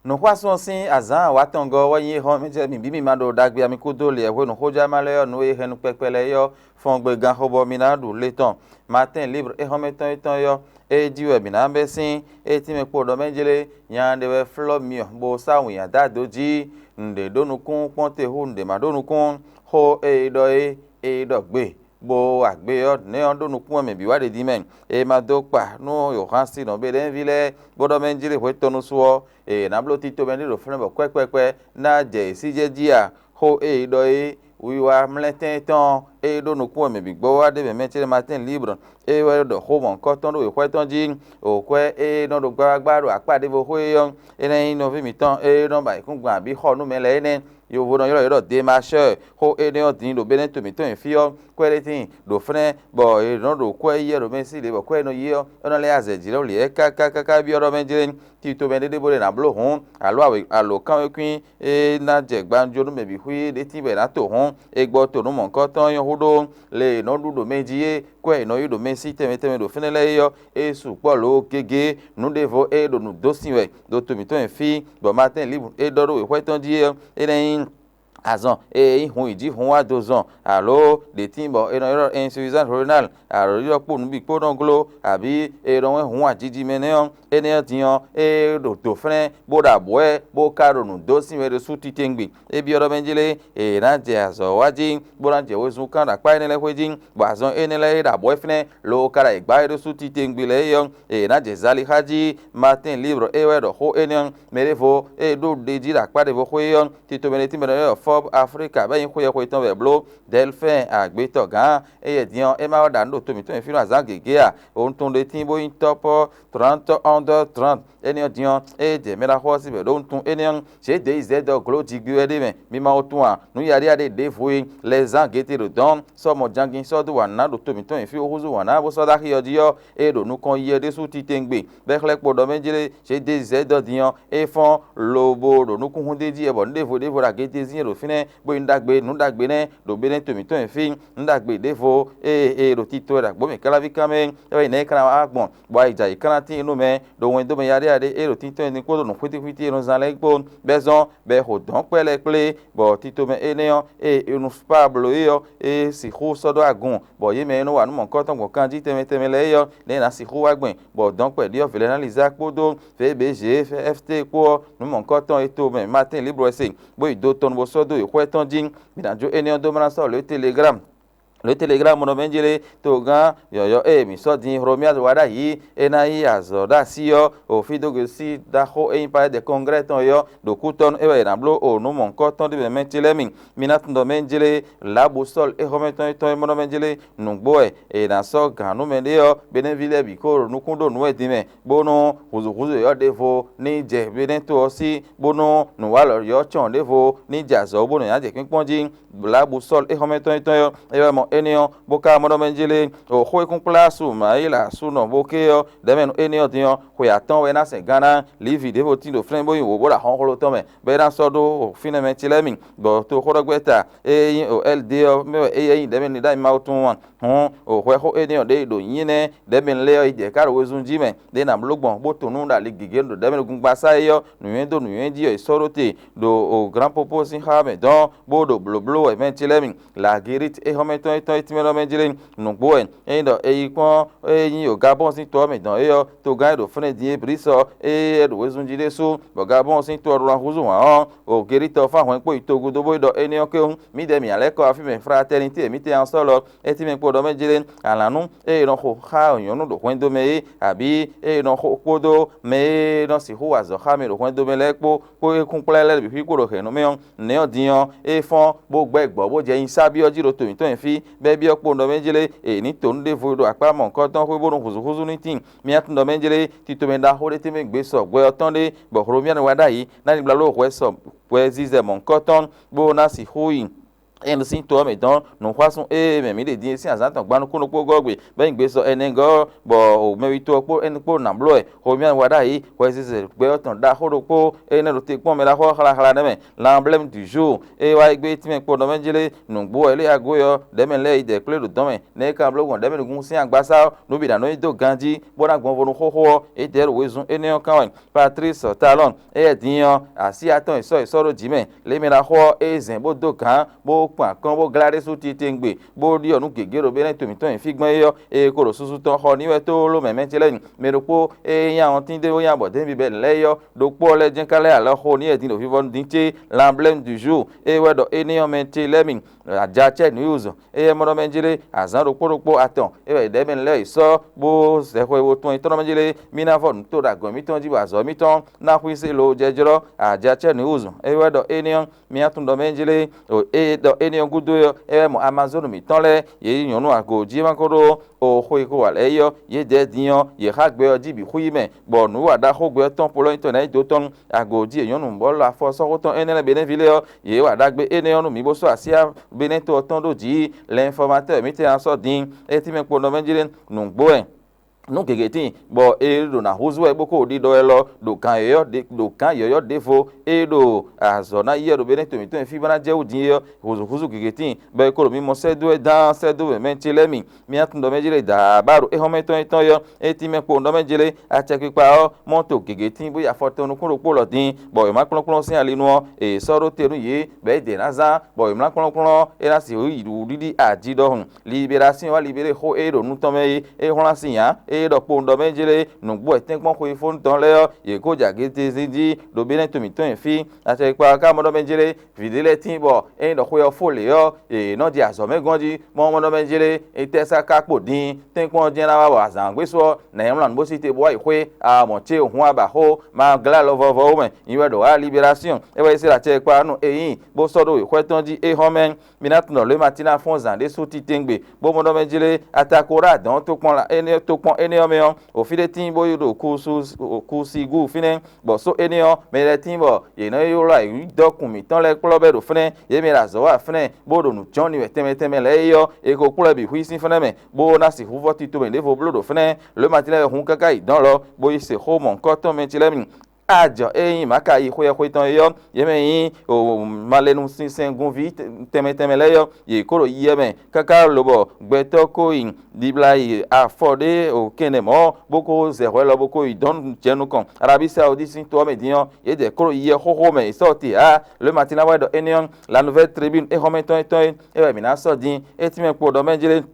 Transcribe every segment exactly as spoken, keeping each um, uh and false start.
Nǔxwásún ɔ́ sín azǎn awǎtɔngɔ́ wɛ nyí éhɔ́n mɛ jɛ mǐ bǐ mi ma ɖo ɖagbe amikúdo lě hwenu xójá ma lɛ́ɛ ɔ́, nǔ e hɛn nukpɛkpɛ lɛ́ɛ é ɔ́, fɔn gbe ganxóbɔ mi ná ɖu lé tɔn. Matin Libre éhɔ́n mɛ tɔn é tɔn é ɔ́, é jí wɛ mǐ ná bɛ́ sín. É tínmɛ kpo ɖɔ mɛ jlé, nya ɖé wɛ flɔ́ myɔ bó sá wǐnnya dó ado jí. Nǔɖé ɖó nukún kpɔ́n te hú nǔɖé ma ɖó nukún. Xó e é ɖɔ é, é ɖɔ gbe, bó wa gbe ɔ́, nɛ̌ ɔ́ ɖó nukún wɛ mɛ bǐ wá ɖě dín mɛ. È ma dó kpa nú Yohan sín nɔ̌ Beɖɛ́nví lɛ́ɛ, bó ɖɔ mɛ jlé hwetɔ́nu su ɔ́, è nǎ bló tito mɛ ɖé ɖo flɛ́n bɔ kwɛ́kwɛ́kwɛ́ ná jɛ yě sí jɛ jí a? Xó e è ɖɔ é, wiwa mlɛ́ntɛn tɔn e ɖó nukún wɛ mɛ bǐ gbɔ wá ɖ'é mɛ mɛ ce lɛ́ɛ Matin Libre, é wɛ ɖɔ xó mɔ̌hunkɔtɔn ɖó wěxwɛ́ tɔn jí. Wěxwɛ́ e nɔ ɖo gbágbágbá ɖo akpá ɖěvo xwé é ɔ́, é nɔ nyí nɔví mǐtɔn e nɔ ba ayǐkúngban abǐ xɔ nú mɛ lɛ́ɛ énɛ́. Yovo nɔ ylɔ́ yě ɖɔ Demarcheur. Xó énɛ́ ɔ́ din ɖo Benɛ́to mǐtɔn e fí ɔ́, kwɛ́ ɖé tíin ɖo fɛ́nɛ́, bɔ è nɔ ɖo kwɛ́ yí ɔ́ ɖo mɛ sín ɖě bɔ kwɛ́ e nɔ yí ɔ́, é nɔ lɛ́ azɛ jǐ lɛ́ɛ wú lě káká káká byɔ́ ɖɔ mɛ jlé. Tito mɛ ɖé ɖěvo ɖé ná bló hǔn, alo alǒkanwékwín e ná jɛ gbanjo nú mɛ bǐ xwí é ɖé tíin bɔ è nǎ to hǔn, è gbɔ to nǔ mɔ̌hunkɔtɔn ɔ́ nyɔ́ hú ɖó. Le è nɔ ɖu ɖo mɛ jí é, kwɛ́ è nɔ yí ɖo mɛ sí tɛnmɛ tɛnmɛ ɖo fínɛ́ lɛ́ɛ é ɔ́, é sukpɔ́ lǒ gégé. Nǔ ɖěvo e ɖo nǔ dó sin wɛ ɖo to mǐtɔn e fí, bɔ Matin Libre e ɖɔ ɖó wěxwɛ́ tɔn jí é ɔ́, é ná nyí azɔn e nyí hun yi jí hun wá dó zɔn, alo ɖě tíin bɔ è nɔ ylɔ́ insuffisance rénale, alo ylɔ́ kpó nǔ bǐ kpó nɔ gló, abǐ è nɔ wɛ́n hun ajiji mɛ nɛ́ ɔ́, énɛ́ ɔ́ din ɔ́, é ɖo dǒ flɛ́n bó ɖo abwɛ̌ bó ka ɖo nǔ dó sin wɛ ɖésú titewungbe. É byɔ́ ɖɔ mɛ jí lé, è nǎ jɛ azɔ̌ wa jí, bó ná jɛ wezun kán ɖo akpá énɛ́ lɛ́ɛ xwé jí, bɔ azɔn énɛ́ lɛ́ɛ e ɖo abwɛ̌ fínɛ́ loo ka ɖo ayǐgbá é ɖésú titewungbe lɛ́ɛ é ɔ́, è nǎ jɛ zali xá jí. Matin Libre é wɛ ɖɔ xó énɛ́ ɔ́. Mɛ ɖěvo e ɖó ɖe jí ɖo akpá ɖěvo xwé ɔ́, tito mɛ ɖé tínmɛ ɖɔ Fɔ́b Aflíka bɔ é nyí xwé yɛhwe tɔn wɛ bló. Dɛlfɛ́n agbetɔgán éyɛ́ din ɔ́, é ma wá ɖa nǔ ɖo to mǐtɔn e fínɛ́ azǎn gěgé a? Wuntun ɖé tíin bó nyí tɔ́pɔ́ trɔ̌ntɔ́ ɔ́ndɔ́ trɔ̌nt. Énɛ́ ɔ́ din ɔ́, é jɛ mɛ ɖaxó ɔ́ sín bɛ̌ ɖó wuntun énɛ́ ɔ́, zě dě yi zɛ̌ dɔ glǒ jigbi wɛ ɖ'é mɛ. Mi ma wo tunwun a? Nǔ yaɖíyaɖí ɖěvo e lɛ̌ zán gěte ɖo dɔ̌n sɔ́ mɔ jangin sɔ́ dó wǎn ná ɖo to mǐtɔn e fí wú húzú wǎn ná bó sɔ́ ɖó axi ɔ́ jí ɔ́, é ɖo nukɔn yi ɛ ɖésú titewungbe. Bɔ é xlɛ́ kpo ɖɔ mɛ jlé, zě dě yi zɛ̌ dɔ din ɔ́, é fɔ́n lobo ɖo nukúnxún d'é jí wɛ bɔ nǔ ɖěvo ɖěvo ɖo agédezín e ɖo fínɛ́, bó nyí nú ɖagbe, nǔ ɖagbe nɛ́ ɖo bé nɛ́ to mǐtɔn e fí. Nǔ ɖagbe ɖěvo e e ɖo tito wɛ ɖo agbǒ mǐ káláví kán mɛ, é wɛ nyí nɛ̌ é ka ná wá gbɔn, bɔ ayi jɛ ayǐ ka ná tíin nú mɛ ɖo wɛn dó mɛ yaɖéyaɖé e ɖo títɔn e din kpódó nǔxwítíxwítí e nɔ zán lɛ́ɛ kpó, bɛ́ zɔ́n bɔ è xo dɔ̌nkpɛ́ lɛ́ɛ kplé, bɔ tito mɛ énɛ́ ɔ́, e Unufpa bló é ɔ́, é sixú sɔ́ ɖó agun, bɔ yě mɛ e nɔ wa nǔ mɔ̌hunkɔtɔn gbɔn kanjí tɛnmɛ tɛnmɛ lɛ́ɛ é ɔ́, nɛ̌ è nǎ sixú wá gbɛn, bɔ dɔ̌nkpɛ ɖyɔ́vǐ lɛ́ɛ ná lin zá kpódó V B G, F T kpó ɔ́, nǔ mɔ̌hunkɔtɔn e to mɛ Matin Libre wɛ se, bó yi do tɔn bó sɔ́ dó wěxwɛ́ tɔn jí. Mǐ ná jó énɛ́ ɔ́ dó má ná sɔ́ lě Telegram. Le Telegram nɔ mɛ jlé togán yɔ̌yɔ́ e mǐ sɔ́ din Hlomia wá ɖ'ayǐ, é ná yí azɔ̌ ɖo así ɔ́, òfídógosí ɖaxó e nyí Palais de Congrès tɔn é ɔ́, ɖo kútɔ́nú é wɛ è nǎ bló o nǔ mɔ̌hunkɔtɔn ɖé mɛ mɛ ce lɛ́ɛ mi. Mi ná tunwun ɖɔ mɛ jlé Lǎbusɔ́l éhɔ́mɛtɔn étɔn e mɔ ɖɔ mɛ jlé nǔgbó wɛ è nǎ sɔ́ gǎn nú mɛɖé ɔ́, Benɛ́ví lɛ́ɛ bǐ kó ɖo nukún ɖó nǔ wɛ din mɛ, bónú hǔzúhúzú yɔ̌yɔ́ ɖěvo ní jɛ Benɛ́to ɔ́ sí, bónú nǔwalɔ yɔ̌yɔ́ cɔn ɖěvo ní jɛ azɔ̌ bónú è nǎ jɛ kpínkpɔ́n jí. Lǎbusɔ́l éhɔ́mɛtɔn étɔn ɔ́, é wɛ mɔ énɛ́ ɔ́, bó ka mɔ ɖɔ mɛ jlé, o xó e kún kplá Sumayila súnɔ bó ké ɔ́, ɖɛ̌mɛ nú énɛ́ ɔ́ din ɔ́, xwe atɔ́ɔ́n wɛ é ná sɛn gán ná. Lǐvi ɖěvo tín ɖo flɛ́n bó nyi wǒ bó ɖo ahɔnxló tɔn mɛ, bɔ é ná sɔ́ ɖó fínɛ́ mɛ ce lɛ́ɛ mi, bɔ toxóɖɔgbɛ́ta e nyí o L D ɔ́ mɛ wɛ éyɛ́ nyí ɖɛ̌mɛ ní ɖ'ayǐ Mawu tunwun a. Hǔn, o hwɛ xó énɛ́ ɔ́ ɖěe ɖo nyí nɛ́ ɖɛ̌mɛ lɛ́ɛ ɔ́ yi jɛ ká ɖo wezun jí mɛ, ɖě ná bló gbɔn bó tunwun nú ɖo ali gěgé ɖo ɖɛ̌mɛ nukúngbasá é ɔ́, nǔnywɛ́ dó nǔnywɛ́ jí ɔ́, è sɔ́ ɖó te ɖo o Glǎnpopó sín xá mɛ dɔn, bó ɖo blǒbló wɛ mɛ ce lɛ́ɛ mi. Lagelíti éhɔ́mɛtɔn étɔn e tínmɛ ɖɔ mɛ jlé nǔgbó wɛ. Ényí ɖɔ è yi kpɔ́n e nyí o Gabɔ́ɔn sín to ɔ́ mɛ dɔn é ɔ́, togán e ɖo fɛ́nɛ din é Blísɔ ée é ɖo wezun jí ɖésú, bɔ Gabɔ́ɔn sín to ɔ́ ɖó ná húzú hǎn ɔ́, o Gelítɔ fán hwɛ̌n kpó yi togun dó bó yi ɖɔ énɛ́ ɔ́ kéwún, mǐdɛɛ mǐ ǎ lɛ́ kɔ afí mɛ fratɛ́nití e mǐtɛn ɔ́ sɔ́ lɔ, é tínmɛ kpo ɖɔ mɛ jlé alǎnú e è nɔ xo xá nyɔ̌nu ɖo hwɛndo mɛ é, abǐ e è nɔ xo kpódó mɛ e nɔ sixú wa azɔ̌ xá mì ɖo hwɛndo mɛ lɛ́ɛ kpó, kpó é kún kplá lɛ́ɛ bǐ xwí kpo ɖo hɛ̌nnu mɛ ɔ́, nɛ̌ ɔ́ din ɔ́, é fɔ́n bó gbɛ́ gbɔ̌ bó jɛ nyi sábí ɔ́ jí ɖo to mǐtɔn nyi fí, bɔ é byɔ́ kpowun ɖɔ mɛ jlé è nǐ to nǔ ɖěvo ɖo akpá mɔ̌hunkɔtɔn xwé bónú hǔzúhúzú ní tíin. Mía tunwun ɖɔ mɛ jlé tito mɛ ɖaxó ɖé tɛnmɛ gbe sɔgbe ɔ́ tɔn ɖé, bɔ Hlomia wá ɖ'ayǐ ná ní blá ló hwɛ sɔ hwɛzizɛ mɔ̌hunkɔtɔn, bó ná sixú yi Ɛn sín to ɔ́ mǐtɔn nǔxwásún e mɛ mǐ ɖe din é sín azǎn tɔn gban nukúnnú kpó gɔ́ gbe, bɔ é nyí gbe sɔ ɛnɛ gɔ́, bɔ mɛwítɔ́ ɔ́ kpó ɛnɛ kpó nǎ bló wɛ. Xomɛ wa ɖ'ayǐ hwɛzizɛ gbɛ ɔ́ tɔn ɖaxó ɖokpó énɛ́ ɖo te kpɔ́n mɛ ɖaxó ɔ́ xláxlá nɛ́ mɛ. L'emblème du jour e wá yi gbé tínmɛ kpo nɔ mɛ jlé nǔgbó wɛ lé ago ɔ́ ɖɛ̌ mɛ lɛ́ɛ yi dɛ̌ kplé ɖo dɔ̌n mɛ, nɛ́ é ka bló gbɔn ɖɛ̌ mɛ nukún sín agbasá ɔ́, nǔ bǐ ná nɔ yi dó ganjí, bó ná gbɔn vo nú xóxó ɔ́, é dɛ̌ ɖo wezun énɛ́ ɔ́ kán wɛ. Patrice Talon, éyɛ́ din ɔ́, así atɔn e sɔ́ e sɔ́ ɖó jǐ mɛ, lě mɛ ná xo ɔ́, é zɛ̌n bó dó gǎn, bó kpan akɔ́n bó glá ɖésú titewungbe, bó ɖyɔ́ nǔ gěgé ɖo bɛ́nɛ́ to mǐtɔn e fí gbɔn é ɔ́, è ko ɖo susu tɔn xɔ n'i wɛ tlóló mɛ Mɛtilɛ́ni. Mɛ ɖokpó e nyí awɔntín ɖé bó nyí abɔ̌dɛ́nví bɛ́ lɛ́ɛ é ɔ́, ɖokpó ɔ́ lɛ́ jɛ́n ka lɛ́ alɔ xo n'i wɛ din ɖo vivɔnu dín cé, l'emblème du jour, é wɛ ɖɔ énɛ́ ɔ́ Mɛtilɛ́ni. Ajacɛ́ nǔyuzɔn, éyɛ́ mɔ ɖɔ mɛ jlé azǎn ɖokpó ɖokpó atɔn, é wɛ ɖɛ̌ mɛ lɛ́ɛ yi sɔ́, bó zɛ xwe wo tɔn nyitɔ́ mɛ jlé, mì ná vɔ nǔ to ɖo agɔ̌n mǐtɔn jí, bɔ azɔ̌ mǐtɔn ná xwísí lo jɛjlɔ́. Ajacɛ́ nǔyuzɔn, é wɛ ɖɔ énɛ́ ɔ́, mì ná tunwun ɖɔ mɛ jlé, é ɖɔ énɛ́ ɔ́ gúdo ɔ́, é wɛ mɔ Amazonu mǐtɔn lɛ́ɛ, yě yi nyɔ̌nu ago jí ma ko ɖó o xwe ko wa lɛ́ɛ yi ɔ́, yědɛɛ din ɔ́, yě xá gbɛ ɔ́ jí bǐ xwí mɛ, bɔ nǔ wa ɖaxó gbɛ ɔ́ tɔn polɔ́nyitɔ́ ná yi dó tɔn nú ago jí e nyɔ̌nu bɔ lɔ afɔ sɔ́xo tɔn énɛ́ lɛ́ɛ Benɛ́ví lɛ́ɛ ɔ́, yě wa ɖagbe énɛ́ ɔ́ nú mǐ bó sɔ́ así Benɛ́ to ɔ́ tɔn ɖó jǐ. L'informateur mǐtɛn ná sɔ́ din, é tínmɛ kpo nɔ mɛ jí ɖé nǔgbó wɛ. Nǔ gěgé tíin, bɔ é ɖo ná húzú wɛ bó ko ɖiɖɔ wɛ lɔ ɖo gǎn yɔ̌yɔ́ ɖe ɖo gǎn yɔ̌yɔ́ ɖěvo e ɖo azɔ̌ ná yi wɛ ɖo Benɛ́ to mǐtɔn e fí bó ná jɛ wú din é ɔ́, húzú húzú gěgé tíin, bɔ è ko ɖo mimɔ sɛ́ dó wɛ dán sɛ́ dó wɛ mɛ ce lɛ́ɛ mi. Mía tunwun ɖɔ mɛ jlé dǎ bá ɖo éhɔ́nmɛ tɔn yětɔn ɔ́, é tínmɛ kpo ɖɔ mɛ jlé acɛkpikpa ɔ́, mɔ to gěgé tíin bó yi afɔ tɔn nukún ɖokpó lɔ din, bɔ wěma kplɔ́nkplɔ́n sín ali nu ɔ́, è sɔ́ ɖó te nú yě, bɔ é dě ná zán, bɔ wěma kplɔ́nkplɔ́n é ná sixú yi ɖuɖíɖí ají ɖɔhun. Libérasyɔn wá libéré xó e ɖo nu tɔn mɛ é, é hwlán sin ǎ. É ɖɔ kpo ɖɔ mɛ jlé nǔgbó wɛ tɛ́nkpɔ́n xwefónu tɔn lɛ́ɛ ɔ́, yě kó jɛ agétezín jí ɖo Benɛ́ to mǐtɔn nyi fí. Acɛkpikpa ɔ́ ka mɔ ɖɔ mɛ jlé Vǐ ɖé lɛ́ɛ tíin bɔ ényí ɖɔ xwe ɔ́ fó lě ɔ́, è nɔ ɖi azɔ̌ mɛ gɔ́n jí, mɔ mɔ ɖɔ mɛ jlé, etɛ́ sá ka kpo din, tɛ́nkpɔ́n ɔ́ jɛ́n ná wá bɔ azǎn gbésú ɔ́, nǎ nyí wlán nǔ bó sí te bó wá yi xwé, a mɔ cé hǔn a ba xó, ma glá alɔ vɔvɔ ó mɛ, nyi wɛ ɖo wá libérasyɔn, é wɛ é se ɖo acɛ kpa nú e nyí, bó sɔ́ ɖó wěxwɛ́ tɔn jí é hɔn mɛ. Mi ná tunwun ɖɔ lě ma cí ná fɔ́n zǎn ɖésú titewungbe, bó mɔ ɖɔ mɛ jlé, Atakorá dɔn tokpɔn énɛ́ tokpɔn énɛ́ ɔ́ mɛ ɔ́, wǒ fí ɖé tíin bó yi ɖo kusu kusigu fínɛ́, bɔ só énɛ́ ɔ́, mɛ lɛ́ɛ tíin bɔ yě nɔ ylɔ́ ayǐ dɔkun mǐtɔn lɛ́ɛ kplɔ́ bɛ́ ɖo fínɛ́, yě mɛ ɖo azɔ̌ wa fínɛ́, bó ɖo nǔ jɔ́n n'i wɛ tɛnmɛ tɛnmɛ lɛ́ɛ é ɔ́, è ko kplɔ́ ɛ bǐ xwí sín fínɛ́ mɛ, bó ná sixú vɔ́ tito mɛ ɖěvo bló ɖo fínɛ́. Lǒ Matilɛ́ɛ hun káká yi dɔ̌n lɔ, bó yi se xó mɔ̌hunkɔtɔn mɛ ce lɛ́ɛ mi. Ajɔ e nyí Maka yi xwé ɔ́ xwé tɔn é ɔ́, yě mɛ nyí malɛnu sinsɛngunví tɛnmɛ tɛnmɛ lɛ́ɛ ɔ́, yě kó ɖo yi ɛ mɛ káká lobɔ gbɛtɔ́ ko yi ɖibla yi afɔ ɖé o kɛnɖɛ mɔ̌, bó ko zɛ hwɛ lɔ bó ko yi dɔn jɛ nukɔn Arabíi Saudi sín to ɔ́ mɛ din ɔ́, yě jɛ kó ɖo yi ɛ xóxó mɛ yi sɔ́ te ǎ. Le matin ná wɛ ɖɔ énɛ́ ɔ́, La Nouvelle Tribune é xɔ́mɛ tɔn é tɔn é, é wɛ mǐ ná sɔ́ din, é tínmɛ kpo ɖɔ mɛ jlé.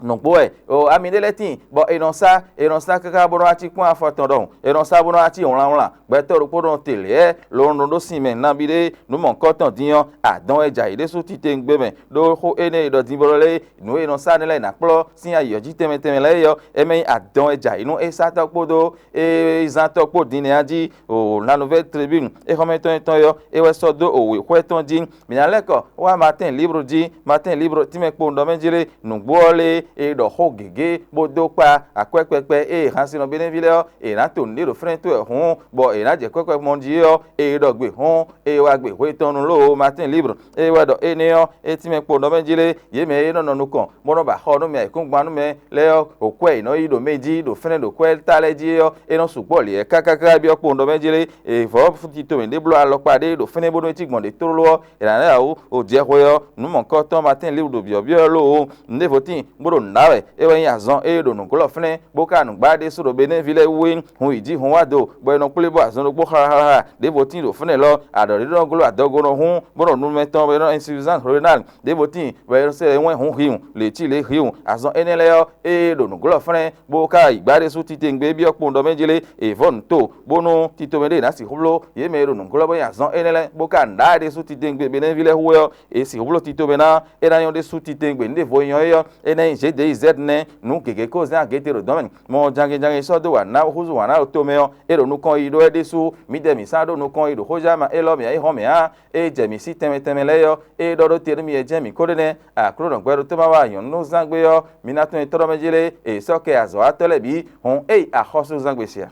Nǔgbó wɛ o ami ɖé lɛ́ɛ tíin, bɔ è nɔ sá è nɔ sá káká bó nɔ́ wá cí kpɔ́n afɔ tɔn ɖɔhun, è nɔ sá bó nɔ́ wá cí wlánwlán. Gbɛtɔ́ ɖokpó nɔ te lě ɛ lɔn nɔ ɖó sin mɛ nabí ɖé nǔ mɔ̌hunkɔtɔn din ɔ́, adɔn wɛ jɛ ayǐ ɖésú titewungbe mɛ, ɖó xó énɛ́ e ɖɔ din bó lɛ́ nǔ e è nɔ sá nɛ́ lɛ́ɛ è nǎ kplɔ́ sín ayǐ ɔ́ jí tɛnmɛ tɛnmɛ lɛ́ɛ é ɔ́, é mɛ nyí adɔn wɛ jɛ ayǐ nú é sátɔ́ kpódó é zántɔ́ kpó din nɛ́ ɔ́ jí. O La Nouvelle Tribune é xɔ́mɛ tɔn é tɔn é ɔ́, é wɛ sɔ́ dó o wěxwɛ́ tɔn jí. Mǐ ná lɛ́ kɔ wá Matin Libre jí. Matin Libre tínmɛ kpowun ɖɔ mɛ jlé nǔgbó ɔ́ lé e ɖɔ xó gěgé bó dó kpá akwɛ́ kpɛkpɛ e hansinɔ Benɛ́ví lɛ́ɛ ɔ́, è nǎ to nǔɖé ɖo fínɛ́ towe hǔn, bɔ è nǎ jɛ kɔ́kɔ́ mɔ jí ɔ́, è ɖɔ gbe hǔn, è wá gbe hwe tɔn nú lóo Matin Libre. É wɛ ɖɔ énɛ́ ɔ́, é tínmɛ kpowun ɖɔ mɛ jlé yě mɛ e nɔ nɔ nukɔn bó nɔ́ ba xɔ nú mɛ ayǐkúngban nú mɛ lɛ́ɛ ɔ́, òkwɛ́ è nɔ yí ɖo mɛ jí ɖo fínɛ́ ɖo kwɛ́ ta lɛ́ɛ jí é ɔ́, é nɔ sukpɔ́ lě ɛ kákáká byɔ́ kpowun ɖɔ mɛ jlé. È vɔ̌ tito mǐ ɖé bló alɔkpa ɖé ɖo fínɛ́ bónú é cí gbɔn ɖě tlóló ɔ́, è nǎ lɛ́ ǎ wú o jɛ hwe ɔ́, nǔ mɔ̌hunkɔtɔn Matin Libre ɖo byɔ̌byɔ́ lóo nǔɖévo tíin, bó ɖo nǔ ɖa wɛ. É wɛ nyí azɔn e ɖo nǔglɔ́ fínɛ́, bó ka nǔgbá ɖésú ɖo Benɛ́ví lɛ́ɛ wú é, hun yi jí hun wá do, bɔ è nɔ kplé bó azɔn ɖokpó xlaxlaxa ɖěvo tíin ɖo fínɛ́ lɔ, aɖɔ̌ɖíɖɔ gló adɔgonɔ hún, bó ɖo numɛ tɔn bɔ è nɔ insuffisance rénale ɖěvo tíin, bɔ è nɔ sɛ wɛn hun hiun, lě cí lě hiun. Azɔn énɛ́ lɛ́ɛ ɔ́, ée ɖo nǔglɔ́ fínɛ́, bó ka yi gbá ɖésú titewungbe byɔ́ kpowun ɖɔ mɛ jlé, è vɔ́ nǔ to, bónú titomɛ ɖé ná sixú bló yě mɛ e ɖo nǔglɔ́ bó nyi azɔn énɛ́ lɛ́ɛ, bó ka nǔ ɖa ɖésú titewungbe Benɛ́ví lɛ́ɛ hu wɛ ɔ́, è sixú bló titomɛ ná é ná nyɔ́ ɖésú titewungbe nǔ ɖěvo e nyɔ́ é ɔ́, é ná nyí J D I Z nɛ́. Nǔ gěgé ko zɛ́n agě te ɖo dɔ̌n mɛ. Mɔ jangin jangin sɔ́ dó wǎ ná húzú wǎn ná ɖo tomɛ ɔ́, é ɖo nukɔn yi ɖó wɛ ɖésú, midɛɛ mǐ sán ɖó nukɔn yi ɖo xójá ma élɔ́ mǐ ayǐ hɔn mǐ ǎ. Ée jɛ mǐ sí tɛnmɛ tɛnmɛ lɛ́ɛ ɔ́, ée ɖɔ ɖó te nú mi wɛ jɛ́n mǐ ko ɖe nɛ́. Aklúnɔ gbɛɖótɔ́ ma wá nyɔ̌nu nú zán gbé ɔ́, mi ná tunwun etɔ́ mɛ jlé, è sɔ́ kɛ azɔ̌watɔ́ lɛ́ɛ bǐ, hǔn é yi axɔ́súzángbe se a?